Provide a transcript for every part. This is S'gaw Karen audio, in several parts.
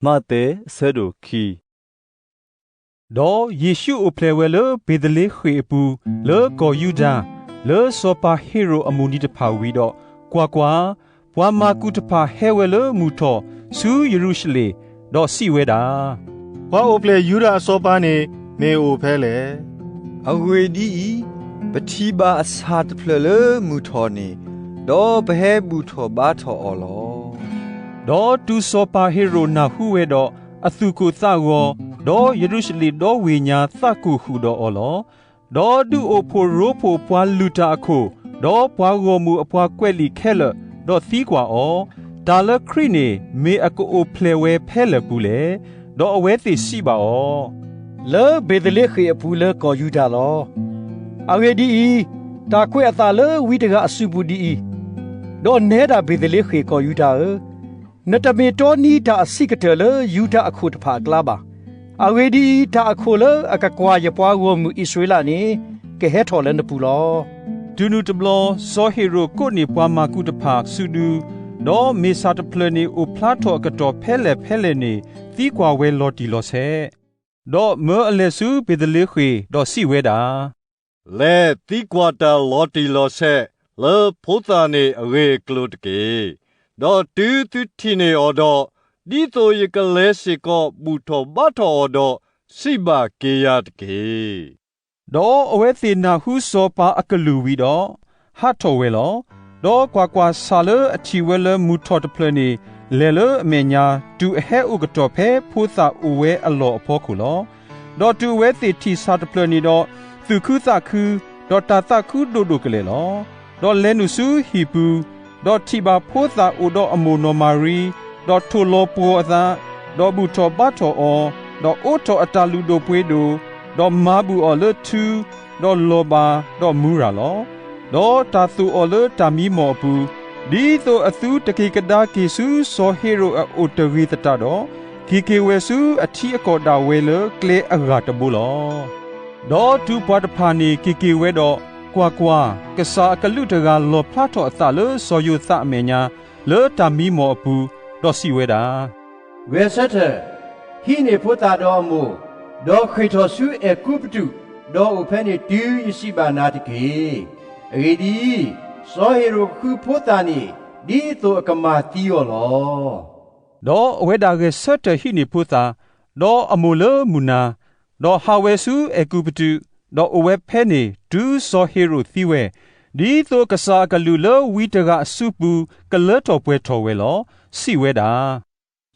မးသဲ အဆၢဒိၣ်ခံ. ဒီးယ့ၣ်ရှူးအိၣ်ဖျဲၣ်ဝဲလၢဘ့ၤသလ့ဃ့ၣ်အပူၤ လၢကီၢ်ယူဒၤ, လၢစီၤပၤဟ့ရိၣ်အမိၢ်နံၤတဖၣ်ဝံၤဒီး, ကွၢ်ကွၢ်, ပှၤမၤကူၣ်တဖၣ်ဟဲဝဲလၢမုၢ်ထီၣ်ဆူယရူၤၡလ့ၣ်, ဒီးစံးဝဲဒၣ်, ပှၤအိၣ်ဖျဲၣ်ယူဒၤအစီၤပၤန့ၣ် မ့ၢ်အိၣ်ဖဲလဲၣ်. အဂ့ၢ်ဒ်အံၤ, ပထံၣ်ဘၣ်အဆၣ်တဖျၢၣ်လၢမုၢ်ထီၣ်န့ၣ်, ဒီးပဟဲဘူၣ်ထီၣ်ဘါထီၣ်အီၤလီၤ. ဒီးတုၤစီၤပၤဟ့ရိၣ်နၢ်ဟူဝဲဒီး, အသူၣ်ကိၢ်သးဂီၤ, ဒီးယရူၤၡလ့ၣ်ဒီဝ့ၢ်ညါသးကိၢ်ဃုာ်ဒီးအီၤလီၤ. ဒီးဒုးအိၣ်ဖှိၣ်ရိဖှိၣ်ပှၤလုၢ်တၢ်အခိၣ်, ဒီးပှၤဂီၢ်မုၢ်အပှၤကွဲးလံာ်ခဲလၢာ်, ဒီးသံကွၢ်အီၤ, တၢ်လၢခရံာ်န့ၣ် မ့ၢ်အကအိၣ်ဖျဲၣ်ဝဲဖဲလဲၣ်ပူၤလဲၣ်. ဒီးအဝဲသ့ၣ်စံးဘၣ်အီၤ, လၢဘ့ၤသလ့ဃ့ၣ်အပူၤလၢကီၢ်ယူဒၤလီၤ. အဂ့ၢ်ဒ်အံၤ, တၢ်ကွဲးအသးလၢဝံတဂၤအစုပူၤဒ်အံၤ, ဒီးနဲဒၣ်ဘ့ၤသလ့ဃ့ၣ်ကီၢ်ယူဒၤဧၢ, နတမ့ၢ်တီနံၤတၢ်အဆံးကတၢၢ်လၢယူဒၤအခိၣ်တဖၣ်အကျါဘၣ်. အဂ့ၢ်ဒ်အံၤ, တၢ်အခိၣ်လၢအကကွၢ်ယပှၤဂီၢ်မုၢ်အံၣ်စရ့လးန့ၣ်, ကဟဲထီၣ်လၢနပူၤလီၤ. တုၤနုၤတဘျီ, စီၤဟ့ရိၣ်ကိးန့ၢ်ပှၤမၤကူၣ်တဖၣ်စုဒု, ဒီးမ့ၢ်ဆၣ်တဖျၢၣ်န့ၣ်အိၣ်ဖျါထီၣ်အကတီၢ်ဖဲလဲၣ်ဖဲလဲၣ်န့ၣ် သံကွၢ်ဝဲလီၤတံၢ်လီၤဆဲး. ဒီးမၢအလဲၤဆူဘ့ၤသလ့ဃ့ၣ်, ဒီးစံးဝဲဒၣ်, လဲၤသံကွၢ်တၢ်လီၤတံၢ်လီၤဆဲး လၢဖိသၣ်န့ၣ်အဂ့ၢ်အကျိၤတက့ၢ်. ဒီးတုၤသုထံၣ်န့ၢ်အီၤဒီး, ဒ်သိးယကလဲၤစ့ၢ်ကီးဘူၣ်ထီၣ်ဘါထီၣ်အီၤဒီး, စံးဘၣ်က့ၤယၤတက့ၢ်. ဒီးအဝဲသ့ၣ်နၢ်ဟူစီၤပၤအကလုၢ်ဝံၤဒီး, ဟးထီၣ်ဝဲလီၤ. ဒီးကွၢ်ကွၢ်, ဆၣ်လၢအထံၣ်ဝဲလၢမုၢ်ထီၣ်တဖျၢၣ်န့ၣ် လဲၤလၢအမဲာ်ညါ, တုၤအဟဲအိၣ်ကတီၢ်ဖဲဖိသၣ်အိၣ်ဝဲအလီၢ်အဖီခိၣ်လီၤ. ဒီးတုၤအဝဲသ့ၣ်ထံၣ်ဆၣ်တဖျၢၣ်န့ၣ်ဒီး, သူၣ်ခုသးခု, ဒီးတၢ်သးခုဒိၣ်ဒိၣ်ကလဲာ်လီၤ. ဒီးလဲၤနုာ်ဆူဟံၣ်ပူၤ, ဒီးထံၣ်ဘၣ်ဖိသၣ်အိၣ်ဒီးအမိၢ်နီၢ်မၤရံ, ဒီးထိၣ်လီၤပှီၤအသး, ဒီးဘူၣ်ထီၣ်ဘါထီၣ်အီၤ, ဒီးအိးထီၣ်အတၢ်လုၢ်ဒိၣ်ပှ့ၤဒိၣ်, ဒီးမၤဘူၣ်အီၤလၢထူ, ဒီးလီၤဘၣ်, ဒီးမူရၤလီၤ. ဒီးတၢ်သိၣ်အီၤလၢတၢ်မံမီၢ်အပူၤ, ဒ်သိးအသုတက့ၤကဒါက့ၤဆူစီၤဟ့ရိၣ်အအိၣ်တဂ့ၤသတးဒီး, က့ၤက့ၤဝဲဆူအထံအကီၢ်ဒၣ်ဝဲလၢကျဲအဂၤတဘိလီၤ. ဒီးတုၤပှၤတဖၣ်န့ၣ်က့ၤက့ၤဝဲဒီး, ကွၢ်ကွၢ်, ကစၢ်အကလူးတဂၤလီၣ်ဖျါထီၣ်အသးလၢစီၤယိၤသးအမဲာ်ညါ, လၢတၢ်မံမီၢ်အပူၤ, ဒီးစံးဝဲဒၣ်, ဂဲၤဆၢထၢၣ်, ဟံးန့ၢ်ဖိသၣ်ဒီးအမိၢ်, ဒီးဃ့ၢ်ထီၣ်ဆူအဲၤကူပတူး, ဒီးအိၣ်ဖဲန့ၣ်တုၤယစံးဘၣ်နၤတက့ၢ်. အဂ့ၢ်ဒ်အံၤ, စီၤဟ့ရိၣ်ဃုဖိသၣ်န့ၣ်, ဒ်သိးအကမၤသံအီၤလီၤ. ဒီးအဝဲဒၣ်ဂဲၤဆၢထၢၣ်ဟံးန့ၢ်ဖိသၣ်, ဒီးအမိၢ်လၢမုၢ်နၤ, ဒီးဟးဝဲဆူအဲၤကူပတူး, ဒီးအိၣ်ဝဲဖဲန့ၣ်တုၤစီၤဟ့ရိၣ်သံဝဲ, ဒ်သိးကစၢ်အကလူးလၢဝံတဂၤအစုပူၤကလၢထီၣ်ပှဲၤထီၣ်ဝဲလီၤ. စံးဝဲဒၣ်,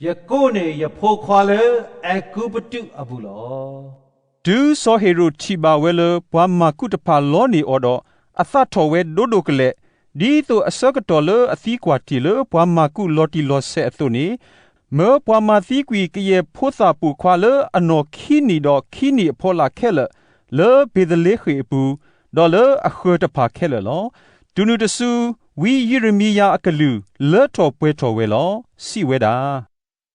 ယကိးန့ၢ်ယဖိခွါလၢအဲၤကူပတူးအပူၤလီၤ. တုၤစီၤဟ့ရိၣ်ထံၣ်ဘၣ်ဝဲလၢပှၤမၤကူၣ်တဖၣ်လီန့ၢ်အီၤဒီး, အသးထီၣ်ဝဲဒိဒိၣ်ကလဲာ်, ဒ်သိးအဆၢကတီၢ်လၢအသံကွၢ်တ့ၢ်လၢပှၤမၤကူၣ်လီၤတံၢ်လီၤဆဲးအသိးန့ၣ်, မၢပှၤမၤသံကွံာ်ကယဲၢ်ဖိသၣ်ပိာ်ခွါလၢအနီၢ်ခံနံၣ်ဒီးခံနံၣ်အဖီလာ်ခဲလၢာ်, လၢဘ့ၤသလ့ဃ့ၣ်အပူၤ, ဒီးလၢအဃၢၤတဖၣ်ခဲလၢာ်လီၤ. တုၤနုၤတစု, ဝံယံးရမံယၤအကလုၢ်လၢထီၣ်ပှဲၤထီၣ်ဝဲလီၤ. စံးဝဲဒၣ်,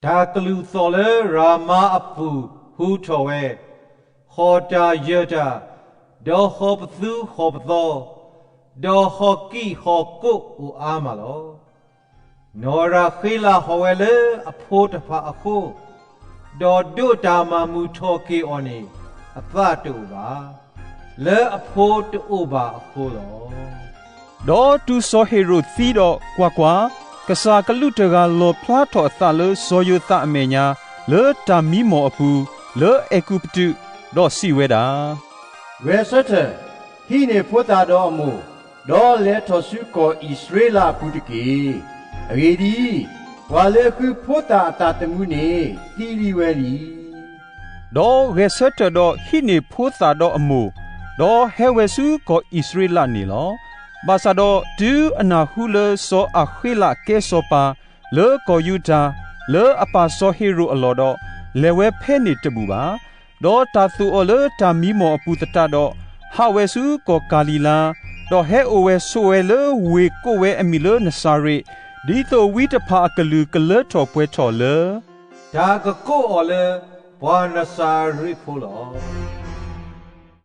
တၢ်ကလုၢ်သီၣ်လၢရၤမါအပူၤဟူထီၣ်ဝဲ, ဟီၣ်တၢ်ယၢၢ်တၢ်, ဒီးဟီၣ်ပသူဟီၣ်ပသီ, ဒီးဟီၣ်ကံၣ်ဟီၣ်ကိးအိၣ်အါမးလီၤ. နီၢ်ရၤဃ့လးဟီၣ်ဝဲလၢအဖိတဖၣ်အဃိ, ဒီးဒိးတၢ်မၤမုာ်ထီၣ်က့ၤအီၤန့ၣ်, အသးတအိၣ်ဘၣ်, လၢအဖိတအိၣ်ဘၣ်အဃိလီၤ. ဒီးတုၤစီၤဟ့ရိၣ်သံဒီး, ကွၢ်ကွၢ်, ကစၢ်ကလူးတဂၤလီၣ်ဖျါထီၣ်အသးလၢစီၤယိၤသးအမဲာ်ညါ, လၢတၢ်မံမီၢ်အပူၤ, လၢအဲၤကူပတူး, ဒီးစံးဝဲဒၣ်, ဂဲၤဆၢထၢၣ်, ဟံးန့ၢ်ဖိသၣ်ဒီးအမိၢ်, ဒီးလဲၤထီၣ်ဆူကီၢ်အံၣ်စရ့လးအပူၤတက့ၢ်. အဂ့ၢ်ဒ်အံၤ, ပှၤလၢဃုဖိသၣ်အသးသမူန့ၣ်သံလံဝဲလံ. ဒီးဂဲၤဆၢထၢၣ်ဒီးဟံးန့ၢ်ဖိသၣ်ဒီးအမိၢ်, ဒီးဟဲဝဲဆူကီၢ်အံၣ်စရ့လးန့ၣ်လီၤ. ဘၣ်ဆၣ်ဒီးတုၤအနၢ်ဟူလၢစီၤအၤဃ့လးကဲစီၤပၤ, လၢကီၢ်ယူဒၤ, လၢအပၢ်စီၤဟ့ရိၣ်အလီၢ်ဒီး, လဲၤဝဲဖဲန့ၣ်တဘူၣ်ဘၣ်. ဒီးတၢ်သိၣ်အီၤလၢတၢ်မံမီၢ်အပူၤသတးဒီး, ဟးဝဲဆူကီၢ်ကၤလံၤလါ, ဒီးဟဲအိၣ်ဝဲဆိးဝဲလၢဝ့ၢ်ကိးဝဲအမံၤလၢနစၤရ့း, ဒ်သိးဝံတဖၣ်အကလုၢ်ကလၢထီၣ်ပှဲၤထီၣ်လၢ တၢ်ကကိးအီၤလၢပှၤနစၤရ့းဖိလီၤ.